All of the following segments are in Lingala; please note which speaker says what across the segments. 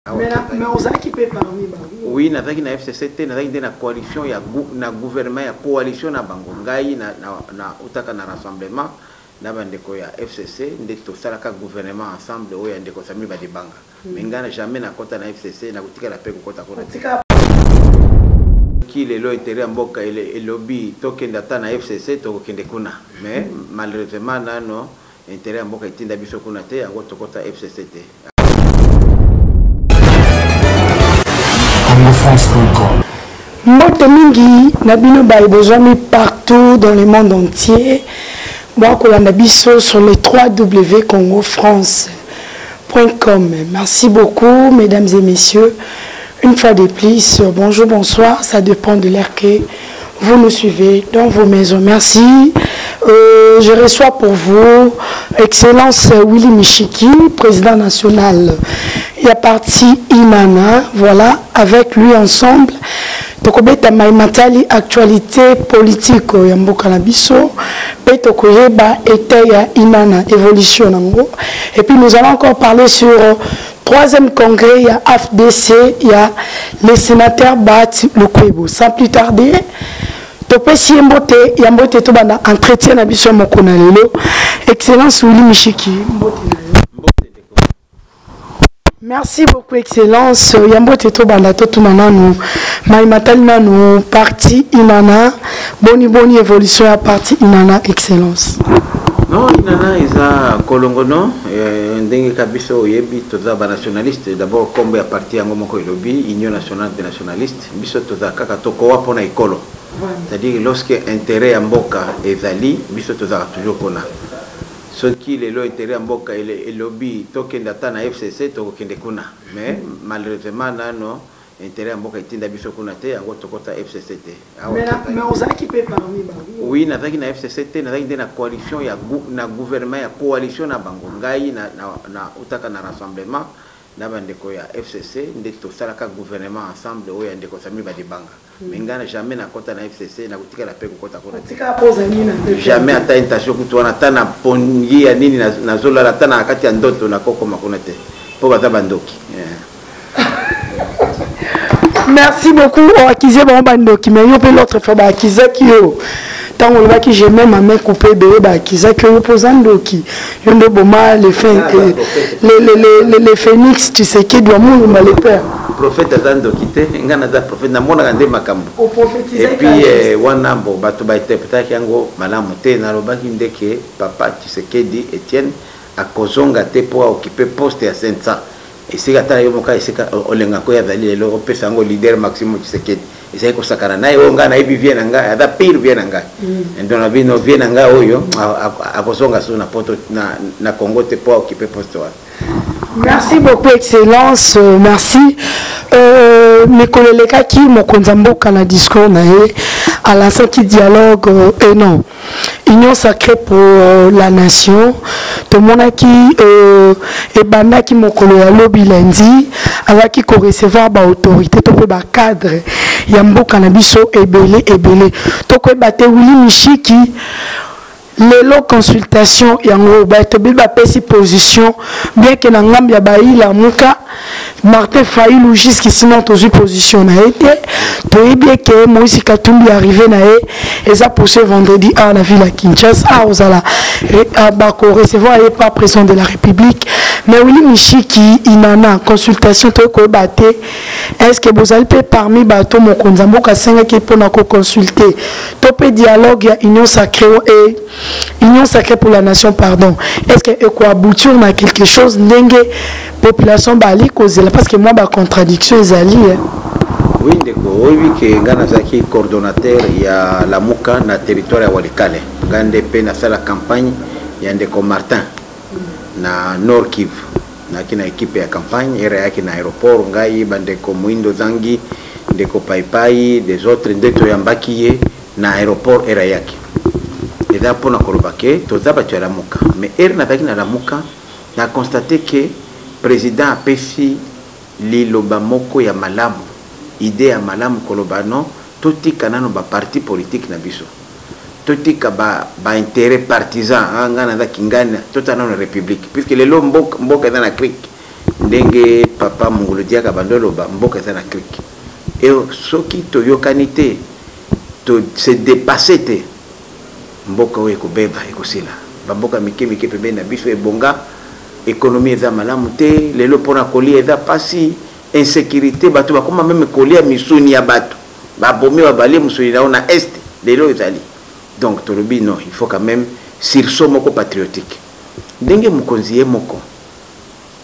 Speaker 1: Mais ozalaki mpe parmi bango?
Speaker 2: Oui, nazalaki na FCC te, nazalaki nde na coalition ya na gouvernement ya coalition na bango. Ngai na utaka na rassemblement na bandeko ya FCC, nde tosalaka gouvernement ensemble oyo ya ndeko Sami Badibanga. Mais ngai na jamais nakota na FCC, nakotikala mpe kokota kuna te. Ki lelo intérêt ya mboka elobi tokende ata na FCC, tokokende kuna, mais malheureusement nano intérêt ya mboka etinda biso kuna te, yango tokota FCC te.
Speaker 3: congofrance.com.
Speaker 1: Mbote mingi na bino baye bozwami partout dans le monde entier, boakolanda biso sur le www.congofrance.com. Merci beaucoup, mesdames et messieurs. Une fois de plus, bonjour, bonsoir, ça dépend de l'heure que vous nous suivez dans vos maisons. Merci. Je reçois pour vous Excellence Willy Mishiki, président national. Il y a parti Inana, voilà, avec lui ensemble. Tokobeta maimatali actualité politique ya mboka na biso, pe tokoyeba ete ya Inana évolution nango. Et puis nous allons encore parler sur troisième congrès ya AFDC ya le sénateur Bahati Lukwebo. Sans plus tarder, topesi ye mbote ya mbote, tobanda entretien na biso moko na lelo. Excellence Willy Mishiki, mbote na yo. Merci beaucoup, Excellence. Ya mbote, tobanda totuna nanu maimatali nanu parti Inana, boni boni évolution ya parti Inana, Excellence?
Speaker 2: Non, Inana eza kolongono ndenge ka biso oyebi toza banationaliste. D'abord kombo ya parti yango moko elobi Union nationale des nationalistes. Biso toza kaka tokowa mpona ekolo, c'est-à-dire lorsque intérêt ya mboka ezali, biso tozalaka toujours kuna. Soki lelo intérêt ya mboka elobi tokende ata na FCC, tokokende kuna, mais malheureusement nano intérêt ya mboka etinda biso kuna te, yango tokota FCC te.
Speaker 1: Mais ozalaki mpe parmi bango?
Speaker 2: Oui, nazalaki na FCC te, nazalaki nde na coalition ya na gouvernement ya coalition na bango. Ngai na utaka na rassemblement na bandeko ya FCC, nde tosalaka gouvernement ensemble oyo ya ndeko Sami Badibanga. Mais ngai na jamais nakota na FCC, nakotikala mpe kokota kuna te. Jamais, ata intention kutu wana, ata na pongi ya nini nazolala, ata na kati ya ndoto nakokoma kuna te, mpo baza bandoki.
Speaker 1: Merci beaucoup. Oakize bango bandoki, mais yo mpe l'autre fois baakizaki yo ntango olobaki "je mets ma main coupée", ebele baakizaki yo mpo oza ndoki, yo nde boma le Phénix Tshisekedi wa Mulumba le père.
Speaker 2: Prophète aza ndoki te. Ngai naza prophète, namonaka nde makambo. Et puis wana bo bato bainterprétaki yango malamu te. Nalobaki ndeke papa Tshisekedi Etienne akozonga te mpo aoccuper poste ya 500 esika ata yo moko esika olengaka oyo azali lelo, opesa yango leader Maxime Tshisekedi, ezali kosakana na ye. Oyo ngai nayebi vie na ngai, aza pire vie na ngai. Donc na bino vie na ngai oyo akozonga so na poto na Congo te mpo aoccuper poste wana.
Speaker 1: Merci beaucoup, Excellence. Merci. Mikolo elekaki, mokonzi ya mboka na discours na ye alansaki dialogue et non Union sacrée pour la nation. Tomonaki ebandaki mokolo ya lobi lundi, azalaki korecevoir baautorité to mpe bacadre ya mboka na biso ebele ebele. Tokoyeba te, Willy Mishiki, lelo consultation yango bato ebele bapesi position, bien ke na ngambo ya bayilamuka, Martin Fayulu jusqu'ici non tozwi position na ye te. Toyebi eke Moïse Katumbi arrivé na ye eza pour ce vendredi awa na ville ya Kinshasa, awa ozala bakorecevoir ye par président de la République. Mais Willy Mishiki, Inana consultation, toyei koyeba te est ce que bozali mpe parmi bato mokonzi ya mboka asengaki mpona koconsulte to mpe dialogue ya Union sacrée et Union sacrée pour la nation, pardon, est ce que ekoaboutir na quelque chose ndenge population bali kozela? Parce que moi bacontradiction ezali, eh.
Speaker 2: Oui ndeko, oyebi ke ngai nazalaki coordonnateur ya Lamuka na territoire ya Walikale. Ngai nde mpe nasala campagne ya ndeko Martin na Nord Kivu. Nayaki na équipe ya campagne, ere ayaki na aéroport, ngai, bandeko Moindo Zangi, ndeko Paipai, des autres, nde toyambaki ye na aéroport ere ayaki. Eza mpona koloba ke toza bato ya Lamuka. Mais ere nazalaki na Lamuka, na constate ke président apesi liloba moko ya malamu, idée ya malamu, koloba non, totika nano baparti politique na biso, totika baintérêt ba partisan, ah, ngai naza kingani, totala nano république, puisque lelo mboka eza na crique. Ndenge papa Mungulu Diaka bando loba, mboka eza na cric. Et soki toyokani te, to se dépasser te, mboka oyo ekobeba, ekosila. Bamboka mike mike pembeni na biso ebonga, économie eza malamu te, lelo mpona kolia eza pasi, insécurité, bato bakoma même kolia misuni ya bato, babomi babalie mosuni na yo na est, lelo ezali. Donc tolobi non, il faut quand même sursaut moko patriotique. Ndenge mokonzi ye moko,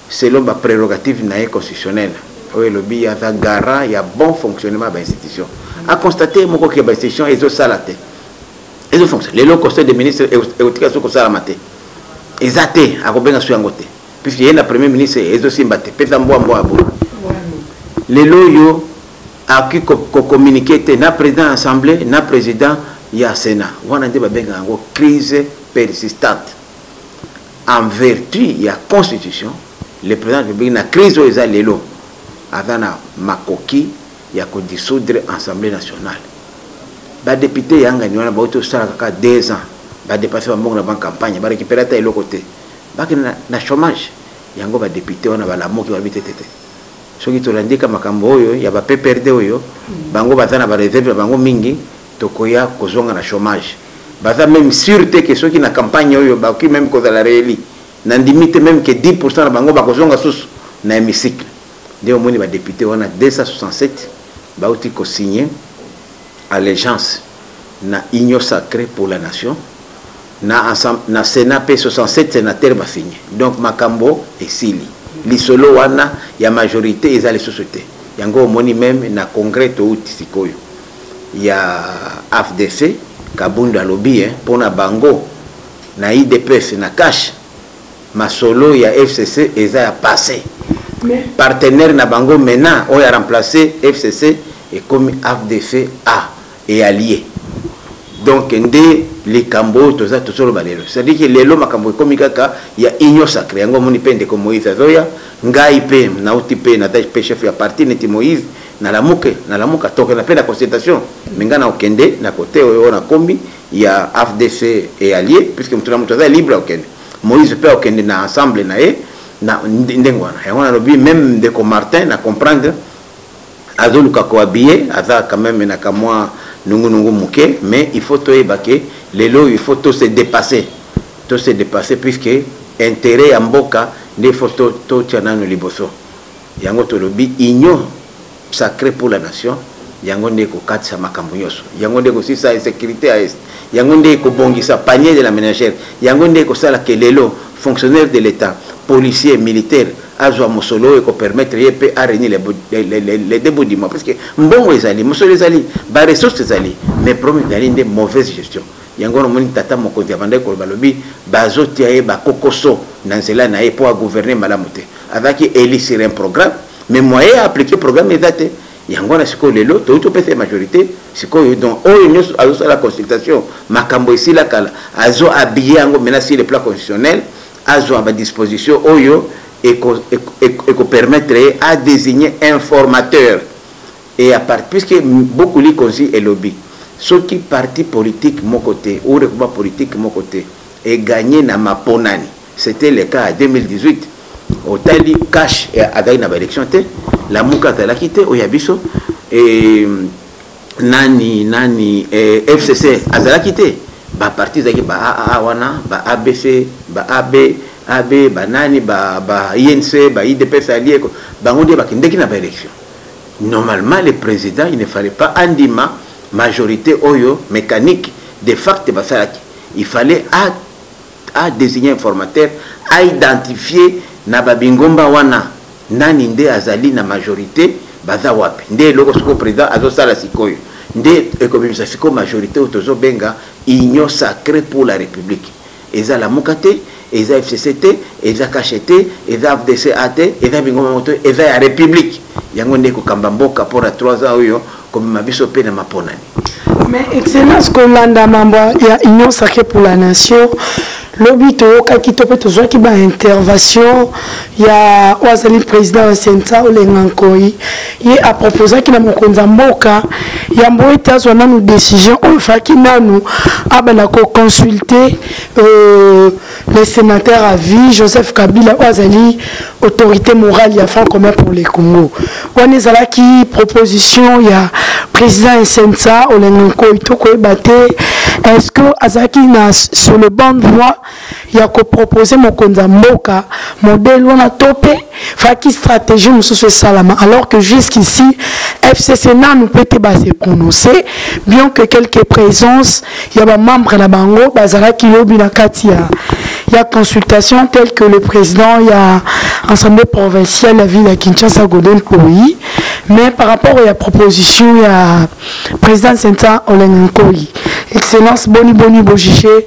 Speaker 2: selon ba prérogative na ye constitutionnelle, oyo elobi aza garant ya bon fonctionnement ya bainstitution, aconstater moko ke bainstitution ezosala te, ezofonctionne. Lelo conseil des ministres ekotika so kosalama te, eza te, akobenga so yango te, puisque ye na premier ministre ezosimba te, pesa mbwa mbwa ya boye. Lelo oyo akoki kocommuniquer te na président ya assemblée, na président ya sénat. Wana nde babengaka yango crise persistante. En vertu ya constitution, le président de la République, na crise oyo eza lelo, aza na makoki ya kodissoudre assemblée nationale. Badéputé yangani wana bauti osala kaka 2 ans, badépenser bambongo na bancampagne, barécupérer ata eloko te, bakende na chômage. Yango badéputé wana balamoki, balobi te, te, te, soki tolandika makambo oyo ya ba PPRD oyo, bango baza na baréserve na bango mingi, tokoya kozonga na chômage. Baza même sûr te ke soki na campagne oyo bakoki même kozala réélu. Nandimi te même ke 10 na bango bakozonga susu na hémicycle. Nde omoni badéputé wana 267 bauti kosigner allégeance na Union sacrée pour la nation. Na, na sénat mpe 67 sénateur basigné. Donc makambo esili, lisolo wana ya majorité eza lisusu te. Yango omoni même na congrès touti sikoyo ya AFDC, Kabundu alobi mpona bango na UDPS na CACH, masolo ya FCC eza ya passé. Partenaire na bango maintenant oyo a remplacé FCC ekomi AFDC A et allié. Donc nde likambo oyo toza tozoloba lelo, c'est-à-dire que lelo makambo ekomi kaka ya union sacrée. Yango omoni mpe ndeko Moïse azoya, ngai mpe nauti mpe naza mpe chef ya parti neti Moïse, nalamuke nalamuka, tokenda mpe na consultation, me ngai na okende na kote oyo nakombi ya AFDC et allié, puisque moto na moto aza libre akokende. Moïse mpe akokende na ensemble na ye na ndenge wana. Yango nalobi même ndeko Martin na comprendre azoluka kohabiller, aza quand même na kamwa nungunungu moke, mais il faut toyeba ke lelo il faut to se dépasser, to se dépasser, puisque intérêt ya mboka nde il faut totia nano liboso. Yango tolobi union sacrée pour la nation, yango nde ekokatisa makambo nyonso, yango nde ekosisa insécurité ya est, yango nde ekobongisa panier de la ménagère, yango nde ekosala ke lelo fonctionnaire de l'état, policier, militaire azwa mosolo oyo ekopermettre ye mpe aréunir les deux bouts du mois, parce que mbongo ezali, mosolo ezali, baressource ezali, mais problème ezali nde mauvaise gestion. Yango wana omoni tata mokonzi abandaki koloba, alobi bazotia ye bakokoso na nzela na ye mpo agouverner malamu te. Azalaki élu sur un programme, mais moyen ya appliquer programme eza te. Yango wana sikoyo lelo toyi topesa ye majorité sikoyo. Donc oyo nyonso azosala consultation, makambo esila kala, azo habiller yango maintenant sur le plan constitutionnel, azwa badisposition oyo ekopermettre ye adésigner informateur. Et à part, puisque beaucoup likonzi elobi soki parti politique moko te ou regroupement politique moko te egagné na maponani, c'était le cas en 2018, otali CACH azalaki na baélection te, Lamuka azalaki te, oyo ya biso e, nani nani e, FCC azalaki te. Baparti ezalaki ba AAA wana, ba ABC, ba AB AB, banani, ba INC, ba UDPS allié, bango nde bakendeki na baélection. Normalement, le président, il ne fallait pas andima majorité oyo mécanique de facto basalaki. Il fallait a désigner informateur, a identifier na babingomba wana nani nde azali na majorité, baza wapi. Nde eloko sikoyo président azosala sikoyo, nde ekobimisa sikoyo majorité oyo tozobenga union sacrée pour la république. Eza Lamuka te, eza FCC te, eza CACH te, eza AFDC A te, eza bingomba moko te, eza ya république. Yango nde ekokamba mboka mpona 3 ans oyo komema biso mpe na maponani.
Speaker 1: Mais excellence, kolanda mambo ya union sacrée pour la nation, Lobi toyokaki to mpe tozwaki ba intervention ya oyo azali président ya CNSA, Olenga Nkoyi. Ye aproposaki na mokonzi ya mboka yambo ete azwa nanu décision oyo, efaki nanu abanda koconsulte le sénateur à vie Joseph Kabila, oyo azali autorité morale ya Front commun pour le Congo. Wana ezalaki proposition ya président ya CNSA, Olenga Nkoyi. Tokoyeba te, est ce que azalaki na sur le bonne voie ya kopropose mokonzi ya mboka modèle wana, to mpe faki stratégie mosusu esalama, alors que jusqu'ici FCC nanu mpe te base prononcer, bien que quelques présences ya bamembre na bango bazalaki lobi na kati ya consultation, tel que le président ya assemblée provinciale ya ville ya Kinshasa, Godel Koi. Mais par rapport ya proposition ya président CNSA, Olenga Nkoyi, excellence, boni boni bojuge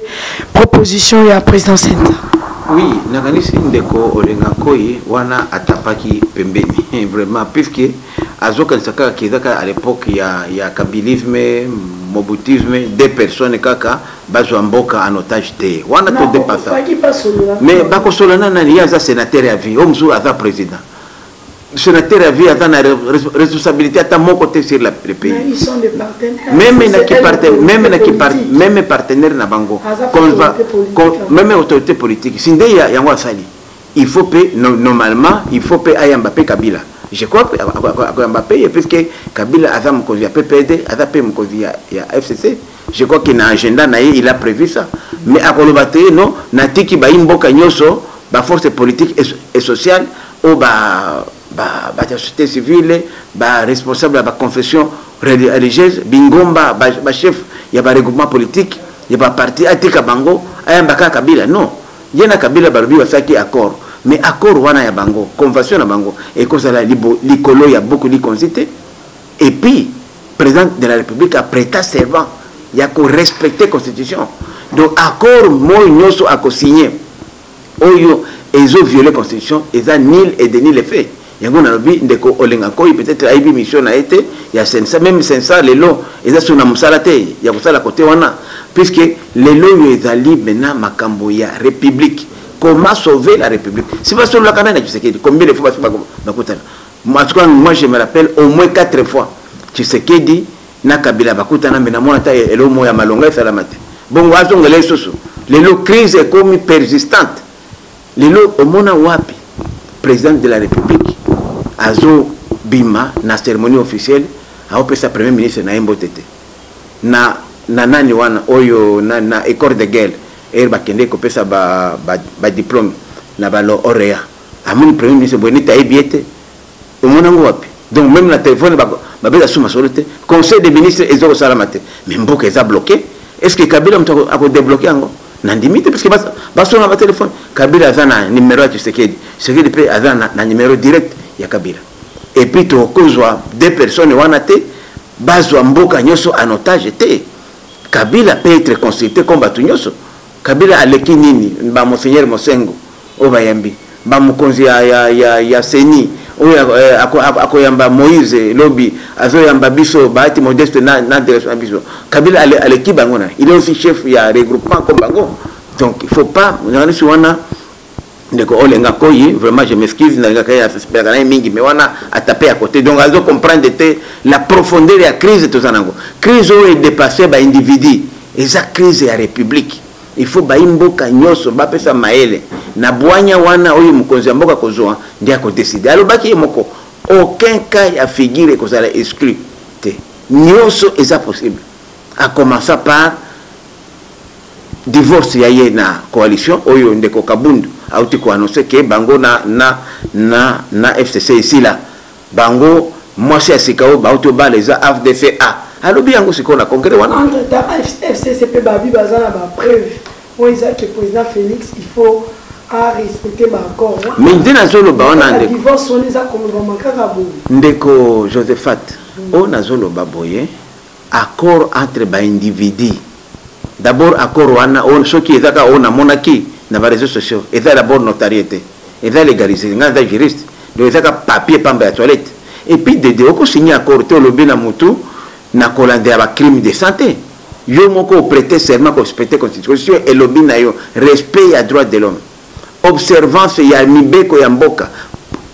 Speaker 1: proposition ya président CNSA?
Speaker 2: Oui, nakanisi ndeko Olenga Nkoyi wana atapaki pembeni vraiment, puisque azokanisa kaka ke eza kaka à l'époque ya kabilisme, mobutisme, deux personnes kaka bazwa mboka en otage te. Wana todépassa. Mais bakosola na nani? Ye aza sénateur ya vie, oyo mosusu aza président. Sénateur ya vie aza na responsabilité ata moko te sur le pays. Même na ki même na ki même partenaire na bango, même autorité politique, si nde yango asali, il faut mpe normalement, il faut mpe ayamba mpe Kabila. Je crois akoyamba mpe ye, puisque Kabila aza mokonzi ya PPRD, aza mpe mokonzi ya FCC. Je crois que na agenda na ye, il a prévu ça. Mais akoloba te: non, natiki bayi mboka nyonso, baforce politique et sociale, oyo bato ya société civile, baresponsable ya baconfession religieuse, bingomba, bachef ya baregroupement politique, ya baparti, atika bango, ayamba kaka Kabila. Non, ye na Kabila balobi basalaki accord, mais accord wana ya bango, convention na bango, ekozala likolo ya buku likonzi te. Et puis président de la République aprêta serment ya korespecte constitution. Donc accord moyo nyonso akosigne oyo ezoviole constitution eza nul et de nul effet. Yango nalobi, ndeko Olenga Nkoyi peut-être ayebi mission na ye te ya CNSA. Même CNSA lelo eza so na mosala te ya kosala kote wana, puisque lelo oyo ezali maintenant makambo ya république, comment sauver la république. Si basololaka nani na Tshisekedi? Combien de fois basi bakutana? En tout cas, moi, je me rappelle au moins quatre fois Tshisekedi na Kabila bakutana, me namona ta eloko moko ya malonga esalama te. Bongo azongela lisusu lelo, crise ekomi persistante. Lelo omona wapi président de la République azobima na cérémonie officielle, aopesa premier ministre na ye mbote te na nani wana oyo na école de guerre ere bakende kopesa badiplôme ba na balauréat? Amoni premier ministre boye neti ayebi ye te. Omonango wapi? Donc même na téléphone babeta su masolo te, conseil des ministres eza kosalama te, mais mboka eza bloqué. Est ce que Kabila moto akodébloquer yango? Nandimi te, parce que basonga batelefone. Kabila aza na numéro ya Tshisekedi, Tshisekedi mpe aza na numéro direct ya Kabila. Et puis tokozwa deux personnes wana te bazwa mboka nyonso en otage te. Kabila peut être consulté comme bato nyonso. Kabila aleki nini? Bamonseigneur Mosengo oyo bayambi, bamokonzi ya CENI oyo akoyamba Moïse lobi, azoyamba biso Bahati Modeste na direction na biso. Kabila aleki bango na, il est aussi chef ya regroupement comme bango. Donc il faut pas nakanisi wana ndeko Olenga Koyi, vraiment je m'excuse, nalingaka ye, asepelaka na ye mingi, mais wana atape à côté. Donc azo comprendre te la profondeur ya crise toza nango. Crise oyo edépasse baindividu, eza crise ya république. Il faut bayi mboka nyonso bapesa mayele na bwanya wana. Oyo mokonzi ya mboka kozwa nde akodécider. Alobaki ye moko, aucun cas ya figure ekozala exclu te, nyonso eza possible, à commencer par divorce ya ye na coalition oyo ndeko Kabundu auti koannonce ke bango na FCC esila. Bango mwasi ya sika oyo bauti obala eza AFDC-A. Alobi yango sikoyo na congrès wana.
Speaker 1: Entre temps, FCC mpe babi baza na bapreuve oyo eza ke président Félix, il faut arespecte baaccord.
Speaker 2: Mais nde nazoloba wana, ndeko.
Speaker 1: Divorce wana eza kolobama kaka boye.
Speaker 2: Ndeko Josephat, oyo nazoloba boye, accord entre baindividu d'abord, accord wana oyo soki eza kaka oyo namonaki na baréseaux sociaux, eza d'abord notarié te, eza légalisé. Ngai naza juriste, donc eza kaka papier pamba ya toilette. Et puis dede okosigne accord te, olobi na motu na kolandela bacrime de santé. Yo moko oprêter serment korespecter constitution. Constitution elobi na yo respect ya droit de l'homme, observance ya mibeko ya mboka.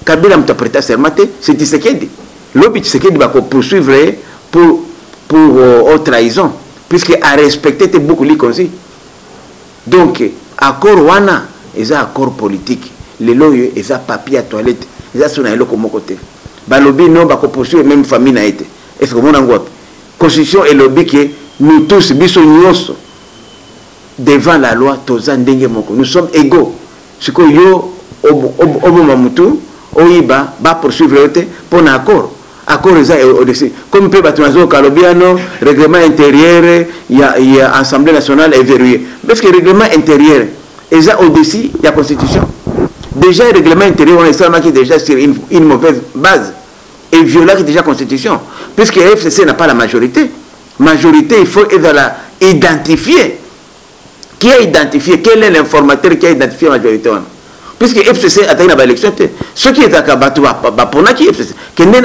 Speaker 2: Kabila moto aprêter serment te, c'est Tshisekedi. Lobi Tshisekedi bakopoursuivre ye pour haute trahison, puisque arespecte te buku likonzi. Donc accord wana eza accord politique. Lelo oyo eza papier ya toilette, eza so na eloko moko te. Balobi non, bakopoursuivre même famille na ye te. Est ce que omona yango wapi? Constitution elobi ke nous tous, biso nyonso, devant la loi toza ndenge moko, nous sommes égaux. Sikoyo yo oboma mutu, oyiba, bapoursuivre yo te mpo na accord. Accord eza au-dessus. Comme mpe bato nazoyoka alobi ano règlement intérieur ya Assemblée nationale est verrouillé, parce que règlement intérieur eza au-dessus ya constitution. Déjà règlement intérieur wana esalamaki déjà sur une mauvaise base et violaki déjà constitution, puisque FCC n'a pas la majorité. Majorité, il faut ezala identifié. Qui a identifié? Quel est l'informateur qui a identifié la majorité wana? Puisque FCC ataki na baélection te. Soki ezalaka bato baponaki FCC, kende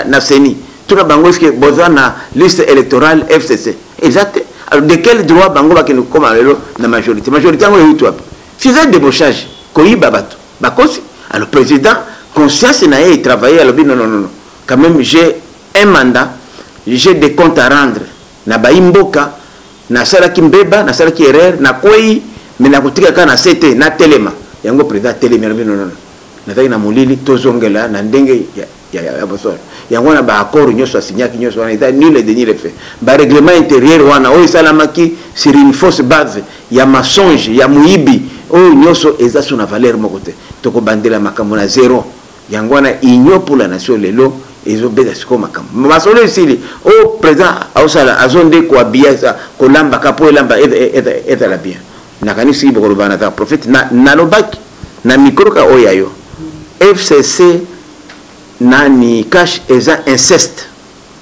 Speaker 2: na CENI, tuna bango: est-ce boza na liste électorale FCC? Eza te. Alors de quel droit bango bakende kokóma lelo na majorité? Majorité yango euti wapi? Si eza débauchage, koyiba bato, bakosi. Alors président, conscience na ye etravaille, alobi: non, non, non, quand même j'ai un mandat, j'ai des comptes à rendre na bayi mboka. Nasalaki mbeba, nasalaki erreur, nakwei, mais nakotika kaka na se te, natelema. Yango président atelemi, alobi: non, non, nazalaki na molili, tozongela na ndenge ya bosolo. Yango wana baaccord nyonso asignaki nyonso wana eza nul de nul effet. Barèglement intérieur wana oyo esalamaki sur une fausse base ya mensonge, ya moyibi, oyo nyonso eza so na valeur moko te. Tokobandela makambo na zéro. Yango wana Union pour la nation lelo ezobeta sikoyo makambo. Masolo esili. Oyo président aosala, azo nde kohabiller, kolambaka mpo elamba ezala bien. Nakanisi bokoloba nazaka prophète. Nalobaki na mikro ka oyo ya yo, FCC nani CACH eza inceste.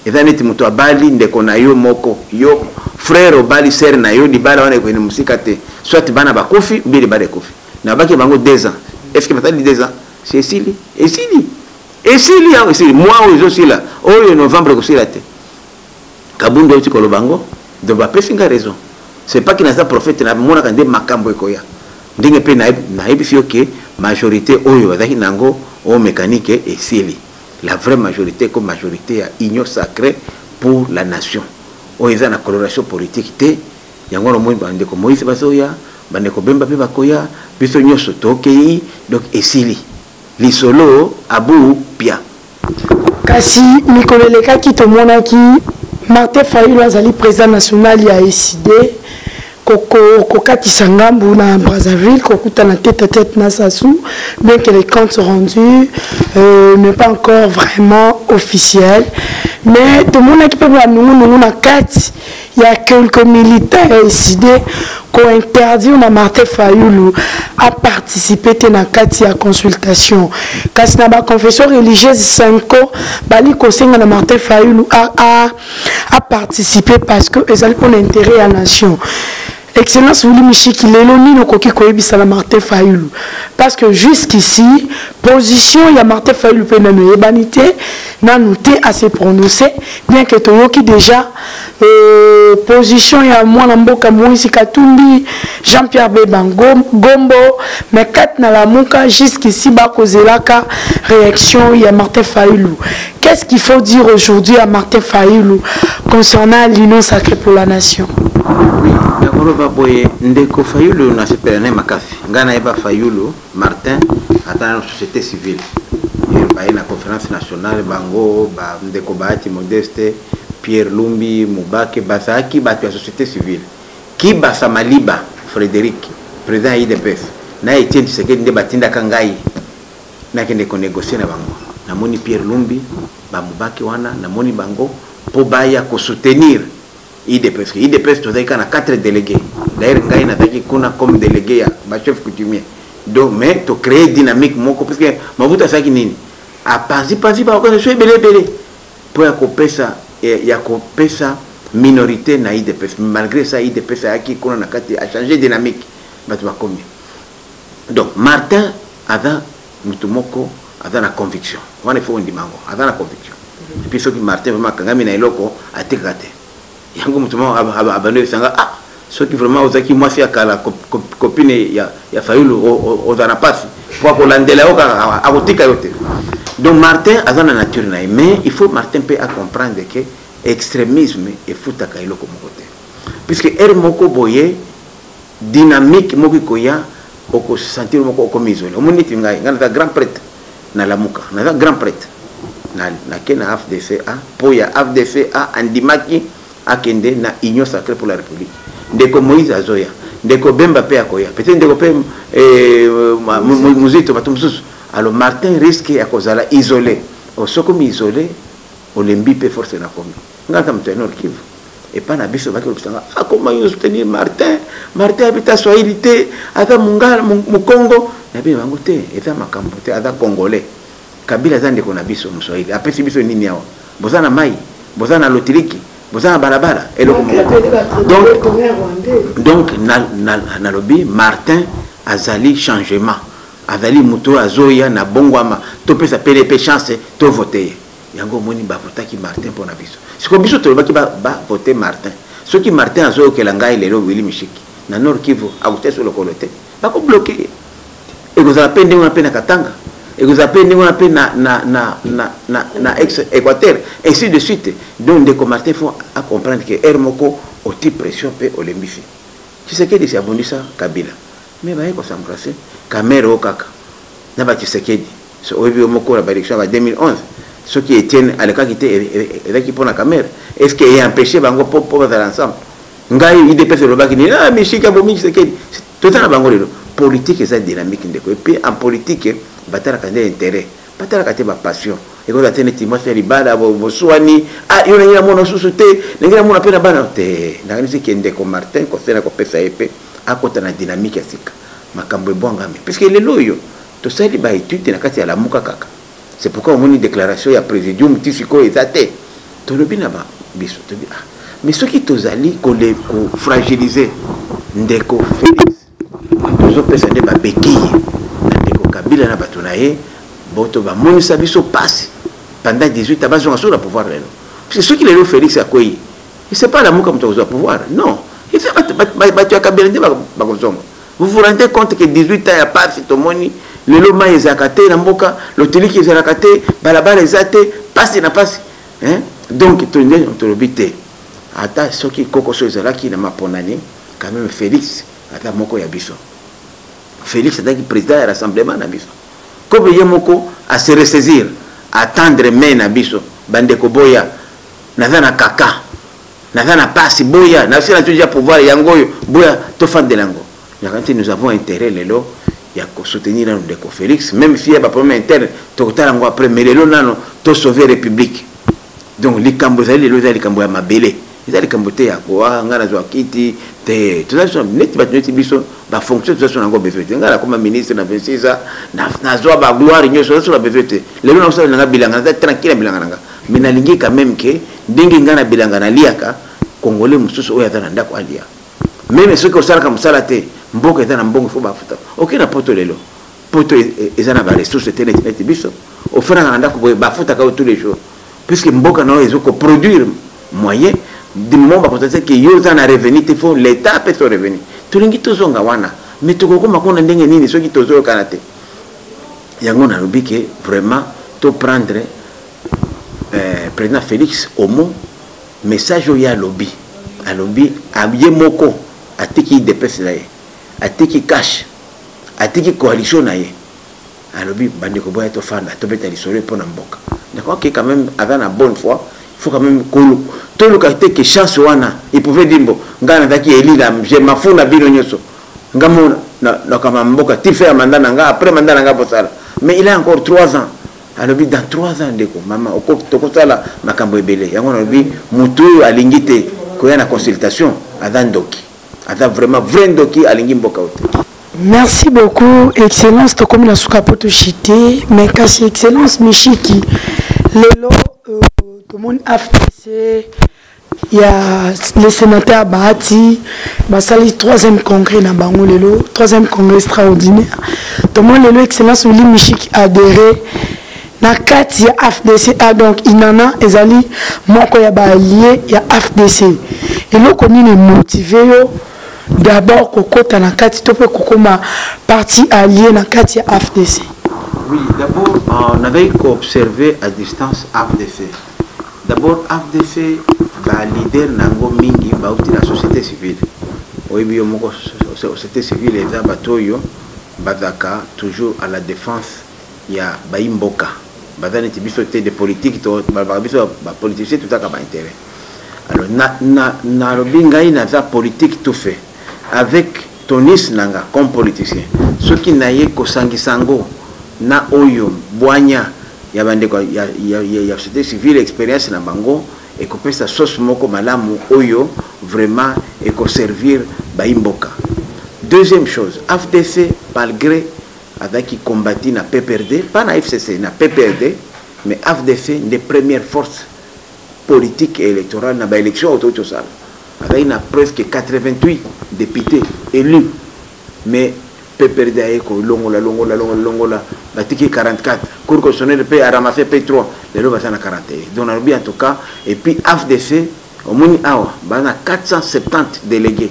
Speaker 2: Eza neti moto abali ndeko na yo moko, yo frère obali sœur na yo. Libala wana ekokende mosika te, soit bana bakufi ou bien libala ekufi. Nabaki bango 2 ans. Est ce que basali 2 ans? Si esili, esili, esili yango, esili. Mwa oyo ezosila oyo, novembre, ekosila te. Kabundu auti koloba yango, donc bapesi nga raison. C'est pas que naza prophète, namonaka nde makambo ekoya. Ndenge mpe nayebisi yo ke majorité oyo bazalaki nango oyo mécanique esili. La vraie majorité comme majorité ya Union sacrée pour la nation, oyo eza na coloration politique te. Yango wana omoni bandeko Moïse bazoya, bandeko Bemba mpe bakoya, biso nyonso tokei. Donc esili lisolo abu pia.
Speaker 1: Kasi mikolo elekaki, tomonaki Martin Fayulu, azali président national ya ECiDé, kokatisa ngambu na Brazzaville, kokutana tête à tête na Sassou, bien que les comptes rendus n'est pas encore vraiment officiel. Mais tomonaki mpe banungunungu na kati ya quelques militaires ya ECiDé, kointerdire na Martin Fayulu aparticipe te na kati ya consultation. Kasi na baconfession religieuse, CENCO bali kosenga na Martin Fayulu aparticipe parce que ezali mpona intérêt ya nation. Excellence Willy Mishiki, lelo nini okoki koyebisa na Martin Fayulu? Parce que jusqu'ici position ya Martin Fayulu mpe nanu eyebani te, nanu te ase prononcer, bien que toyoki déjà position ya mwana mboka Moïse Katumbi, Jean-Pierre Bemba Gombo. Mais kati na Lamuka, jusqu'ici bakozelaka réaction ya Martin Fayulu. Qu'est-ce qu'il faut dire aujourd'hui à Martin Fayulu concernant l'Union sacrée pour la nation?
Speaker 2: Oui, nakoloba boye: ndeko Fayulu, nasepela naye makasi. Ngai nayeba Fayulu Martin ata na société civile, baye na conférence nationale, bango bandeko Bahati Modeste, Pierre Lumbi, Mubake, bazalaki bato ya société civile. Kibasa Maliba Frédéric, président ya UDPS, na Etienne Tshisekedi nde batindaka ngai nakende konégocier na bango. Namoni Pierre Lumbi, bamubake wana, namoni bango mpo baya kosoutenir UDPS. UDPS tozalaki kaka na 4 délégués. D'ailleurs ngai nazalaki kuna comme délégué ya bachef coutumier. Donc mais tocréer dynamique moko, parce que Mabutu asalaki nini? Apanzi-panzi baorganisation ebele ebele mpo ya kopesa minorité na UDPS. Malgré ça, UDPS ayaki kuna na kati, achange dynamique, bato bakomi. Donc Martin aza motu moko aza na conviction wana, il faut ondima yango, aza na conviction. Et puis soki Martin vraiment akangami na eloko, atekaka te. Yango moto moko abandi oyebisa ah soki vraiment ozalaki mwasi ya kala copine ya, ya Fayulu ozala na pasi po akolandela yo kaka akotika yo te. Donc Martin aza na nature na ye, mais il faut Martin mpe acomprendre que extrémisme efutaka eloko moko te, puisque heure moko boye dynamique moko ekoya, okosentir moko okomi isolé. Omoni neti ngai, ngai naza grand prêtre na Lamuka, naza grand prêtre nake na AFDCA mpo ya AFDCA andimaki akende na Union sacrée pour la République. Ndeko Moïse azoya, ndeko Bemba mpe akoya, peut-être ndeko mpe eh, Muzito, bato mosusu. Alors Martin risque ya kozala isolé. Soki omi isolé, olembi mpe force nakomi. Ngai aza moto ya Nord Kivu, epai na biso baki kolobisanga akoma yo soutenir Martin, Martin abeta swahili te, aza mongala mokongo na bino bango te, eza makambo te, aza congolais. Kabila aza ndeko na biso moswahili, apesi biso nini awa? Boza na mai, boza na lotiliki, boza na balabala, eloko moko. Donc nalobi Martin azali changement, azali moto oyo azoya na bongwama, topesa pele mpe chance, tovote ye. Yango omoni bavotaki Martin mpo na biso. Sikoyo biso tolobaki bavote Martin. Soki Martin azoyokela ngai lelo, Willy Mishiki na Nord Kivu akotia so lokolo te, bakobloke ye. Ekozala mpe ndenge wana mpe na Katanga, ekozala mpe ndenge wana mpe na ex Équateur, ainsi de suite. Donc ndeko Martin faut acomprendre que heure moko oti pression mpe olembisi. Tshisekedi si abundisa Kabila, mais baye kosembrasser Kamerhe oyo kaka na ba Tshisekedi. So oyebi yo moko na baélection ya ba 2011, soki Etienne alekaki te, ezalaki mpo na Kamerhe. Est ce que eye empêché bango mpo bazala ensemble? Ngai UDPS elobaki nini? Ah, Mishiki abomi Tshisekedi. Toza na bango lelo. Politique eza dynamique ndeko. Et puis en politique batalaka nde intérêt, batalaka te bapassion. Ekozala te neti mwasi ya libala boswani, ah yo nangi namona susu te, nangi namona mpe na bana te. Nakanisi ke ndeko Martin conseil na kopesa ye mpe akota na dynamique ya sika, makambo ebwangami, puisque lelo oyo tosali baétude na kati ya Lamuka kaka. C'est pourquoi omoni déclaration ya présidium ti sikoyo eza te. Tolobi na ba biso, tobi ah mais soki tozali kofragiliser ndeko Félix, tozopesa nde babekeye na ndeko Kabila na bato na ye boto bamonisa biso pasi pendant 18 ans, bazonga so na pouvoir lelo. Parce que soki lelo Félix akwei, c'est pas Lamuka moto akozwa pouvoir, non, eza bato ya Kabila nde bakozonga. Vous vous rendez compte que 18 ans ya pasi tomoni lelo, mai ezalaka te na mboka, lotiliki ezalaka te, balabala eza te, pasi na pasi, hein? Donc nde tolobi te, ata soki kokoso ezalaki na maponani, quand même Félix ata moko ya biso. Félix azalaki président ya rassemblement na biso. Kobe ye moko ase ressaisir, attendre mai na biso, bandeko boya, naza na kaka, naza na pasi, boya nasi nazwi ya pouvoir yango oyo, boya tofandela yango. Nakanisi nous avons intérêt lelo ya kosoutenir nano ndeko Félix, même si ya baproblème interne tokotala yango après, mais lelo nano tosauver république. Donc likambo ezali lelo eza likambo ya mabele, eza likambo te ya koa ngai nazwa kiti te. Toza biso neti bato neti biso bafonction, toza so nango besoin te. Ngai nakoma ministre na 26 ans, nazwa bagloire nyonso, naza so na besoin te. Lelo nakosala nanga bilanga, naza tranquille na bilanga nanga, mais nalingi quand même ke ndenge ngai na bilanga naliaka, congolais mosusu oyo aza na ndako alia. Même soki osalaka mosala te, mboka eza na mbongo, fo bafuta. Oke na poto lelo, poto eza na baressource te neti biso. Ofandaka na ndako boye, bafutaka yo tous les jours, puisque mboka na oyo ezo koproduire moyen. Du moment bakonstate ke yo oza na revenu te, fo l'état apesa yo revenu. Tolingi tozonga wana, mais tokokoma kuna ndenge nini soki tozoyokana te? Yango nalobi ke vraiment toprendre président Félix omo message oyo alobi. Alobi ye moko atiki UDPS na ye, atiki cash, atiki coalition na ye, alobi bandeko boya tofanda, tobeta lisolo mpo na mboka. D'accord ke quand même aza na bonne foi, il faut quand même toluka te ke chance wana. Il pouvait dire mbo ngai nazalaki elila, je mafu na bino nyonso, nga mo nakama mboka ti fin ya mandat na nga, après mandat na nga bosala. Mais il a encore 3 ans. Alobi dans 3 ans, ndeko mama, tokosala makambo ebele. Yango nalobi motu oyo alingi te koya na consultation aza ndoki, aza vraiment vrai ndoki, alingi mboka oyo te.
Speaker 1: Merci beaucoup, Excellence. Tokomi na suka po toshite, mais kasi Excellence Mishiki, lelo tomoni AFDC ya le sénateur Bahati basali troisième congrès na bango lelo, troisième congrès extraordinaire. Tomoni lelo Excellence Willy Mishiki adhéré. Na kati ya AFDC A, donc Inana ezali moko ya ba alliés ya AFDC. Eloko nini motivé yo d'abord kokota na kati to mpe kokoma parti allié na kati ya AFDC?
Speaker 2: Oui, d'abord, on avait observé à distance AFDC. D'abord, AFDC, ba leader nango mingi bauti na société civile. Oyebi yo moko, société civile eza bato oyo bazaka toujours à la défense ya bayi mboka. Baza neti biso te de politique, to balobaka biso bapoliticien totaka baintérêt. Alors nalobi ngai naza politique tout fait avec tonis nanga comme politicien. Soki naye kosangisa yango na oyo bwanya ya bandeko ya société civile, expérience na bango ekopesa sauce moko malamu oyo vraiment ekoservir bayi mboka. Deuxième chose, AFDC, malgré azalaki combati na PPRD, pas na FCC, na PPRD, mais AFDC nde première force politique et électorale na baélection oyo toki tosala. Azalaki na presque 88 députés élus, mais PPRD aye kolongola, longola, longola, longola, batiki 44. Cour constitutionnelle mpe aramassé mpe 3, lelo baza na 41. Donc nalobi en tout cas, et puis AFDC, omoni awa baza na 470 délégués,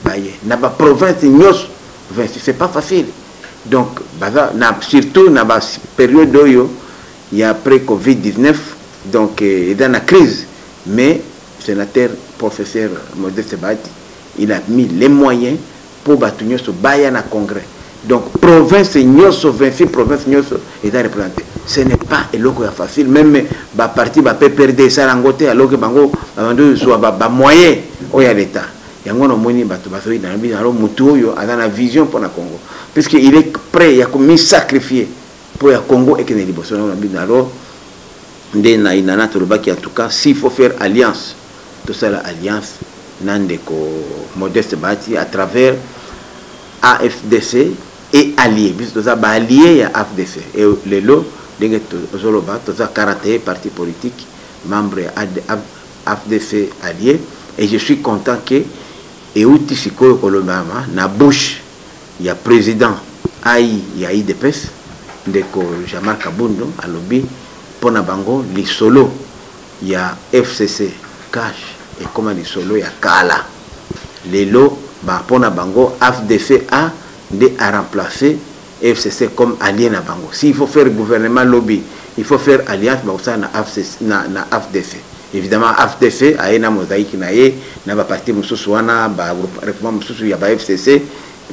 Speaker 2: baye na baprovince nyonso 26. C'est pas facile. Donc baza na, surtout na bapériode oyo ya après Covid 19, donc eza na crise, mais sénateur professeur Modeste Bahati, il a mis les moyens mpo bato nyonso baya na congrès. Donc province nyonso, 26 province nyonso eza représenté. Ce n'est pas eloko ya facile. Même baparti ba PPRD esala yango te, alors que bango babandi ozwa bamoyen oyo ya l'État. Yango namoni bato bazoyi na bino. Alors motu oyo aza na vision mpo na Congo, puisque il est prêt ya komisacrifier mpo ya Congo ekende liboso na bino. Alors nde na Inana tolobaki, en tout cas, s'il faut faire alliance, tosala alliance na ndeko Modeste Bahati à travers AFDC et allié. Biso toza baallié ya AFDC. E lelo ndenge tozoloba, toza 41 parti politique membre ya AFDC allié, et je suis content que euti sikoyo kolobama na bouche ya président ai ya UDPS, ndeko Jean-Marc Kabund. Alobi mpo na bango lisolo ya FCC CACH ekóma lisolo ya kala. Lelo mpo na bango AFDC A nde aremplacer FCC comme allié na bango. S'il faut faire gouvernement lobi, il faut faire alliance, bakosala na AFDC. Évidemment, AFDC aye na mosaïque na ye na baparti mosusu wana, baregroupement mosusu ya ba FCC.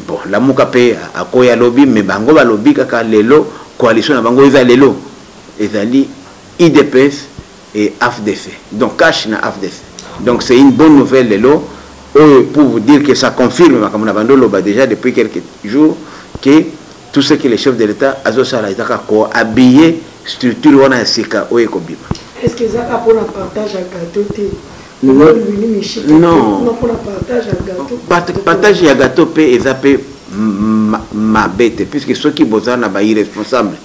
Speaker 2: Bon, Lamuka mpe akoya lobi, mais bango balobi kaka lelo coalition na bango eza lelo ezali UDPS et AFDC, donc CACH na AFDC. Donc c'est une bonne nouvelle lelo oyo, pour vous dire que ça confirme makambo na bando loba déjà depuis quelques jours, que tout ce que le chef de l'État azosala ezaka kohabiller structure wana ya sika oyo ekobima.
Speaker 1: Est ce que ezaka mpona partage ya gâteau te?
Speaker 2: Non.
Speaker 1: Mpona partage ya gâteau.
Speaker 2: Partage ya gâteau mpe eza mpe mabe te, puisque soki boza na bairresponsable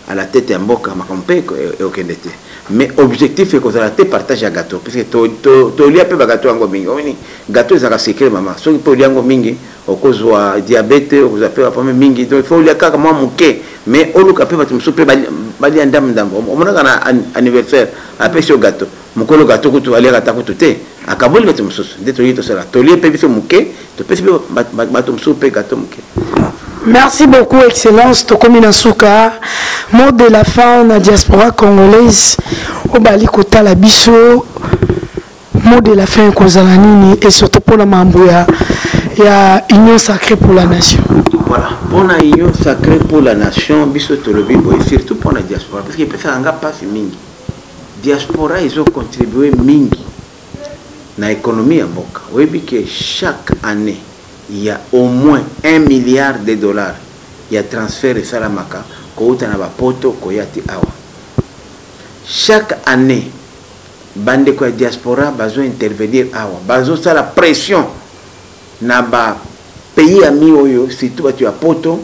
Speaker 2: à la tête ya mboka, makambo mpe ekokende te. Mais objectif ekozala te partage ya gâteau, puisque tolia mpe bagâteau yango mingi. Omoni, gâteau ezalaka sucré, mama. Soki mpe olia yango mingi, okozwa diabète, okozwa mpe bapame mingi. Donc il faut olia kaka mwa moke, mais oluka mpe bato mosusu mpe balia ndambo ndambo. Omonaka na anniversaire, apesi yo gâteau, mokolo gâteau kutu aliaka ata kutu te, akaboli bato mosusu. Nde toyei tosala, tolie mpe biso moke, topesi mpe bato mosusu mpe gâteau moke.
Speaker 1: Merci beaucoup, Excellence. Tokomi na suka. Mot de la fin na diaspora congolaise oyo bali kotala biso. Mot de la fin ekozala nini, et surtout mpona mambo ya Union sacrée pour la nation?
Speaker 2: Voilà, mpona Union sacrée pour la nation, biso tolobi boye, surtout mpona diaspora, parce que epesaka nga mpasi mingi. Diaspora ezocontribue mingi na économie ya mboka. Oyebi ke chaque année il y a au moins 1 milliard de dollars ya transfert esalamaka kouta na bapoto koya ti awa. Chaque année bandeko ya diaspora bazo intervenir awa, bazosala pression na bapays ami oyo, surtout bato ya poto,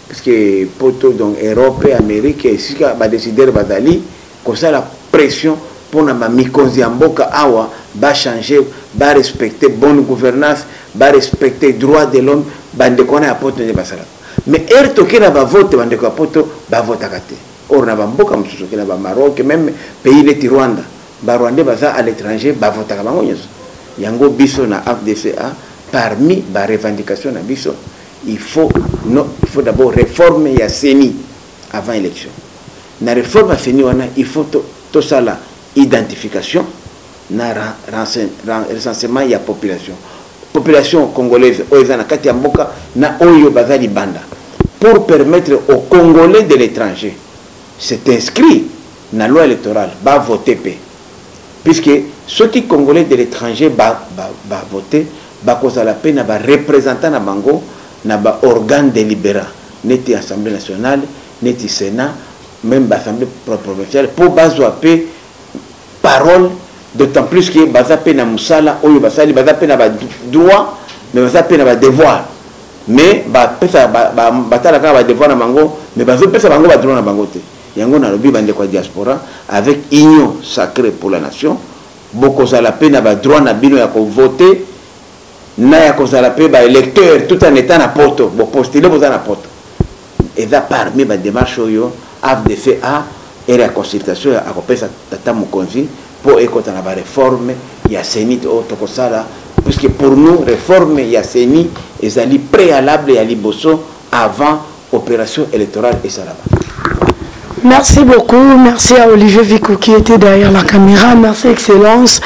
Speaker 2: parce que poto, donc Europe, Amérique, esika badécideur bazali kosala pression mpona bamikonzi ya mboka awa bachange, barespecte bonne gouvernance, barespecte droit de l'homme. Bandeko wana ya poto nde basalaka. Mais heure toke na bavote, bandeko ya poto bavotaka te. Or na bamboka mosusu, oke na baMaroc, même pays neti Rwanda, Barwandais baza à l'étranger, bavotaka bango nyonso. Yango biso na AFDCA, parmi barevendication na biso, il faut, no, il faut d'abord réforme ya CENI avant élection. Na réforme ya CENI wana, il faut tosala identification na recensement ya population congolaise oyo eza na kati ya mboka na oyo baza libanda, pour permettre aux Congolais de l'étranger, c'est inscrit na loi électorale, bavote mpe, puisque soki Congolais de l'étranger bavote, bakozala mpe na bareprésentant na bango na baorgane délibérant neti Assemblée nationale, neti Sénat, même baassemblée provinciale, mpo bazwa mpe parole, d'autant plus que baza mpe na mosala oyo basali, baza mpe na badroit, mais baza mpe na badevoir. Mais bapesa, batala kaka badevoir na bango, mais bazopesa bango badroit na bango te. Yango nalobi, bandeko ya diaspora, avec Union sacrée pour la nation, bokozala mpe na badroit na bino ya kovote na ya kozala mpe baélecteur, tout en étant na Poto. Bopostule, boza na Poto. Eza parmi badémarche oyo AFDCA ere ya consultation akopesa tata mokonzi mpo ekota na bareforme ya CENI oyo tokosala, puisque pour nous, réforme ya CENI ezali préalable ya liboso avant opération électorale esalama.
Speaker 1: Merci beaucoup. Merci à Olivier Vicou qui était derrière la caméra. Merci, Excellence,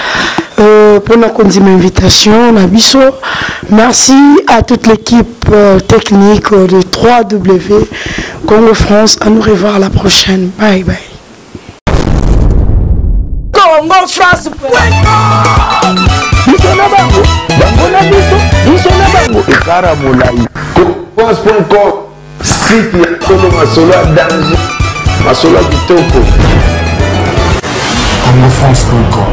Speaker 1: pour notre invitation. Na biso. Merci à toute l'équipe technique de 3W Congo France. À nous revoir à la prochaine. Bye bye.
Speaker 3: Congo France.
Speaker 4: Biso na bango, bango na biso, biso na bango, ekara molai. France.com, site ya solo, masolo ya danger, masolo ya kitoko.
Speaker 5: Congofrance.com.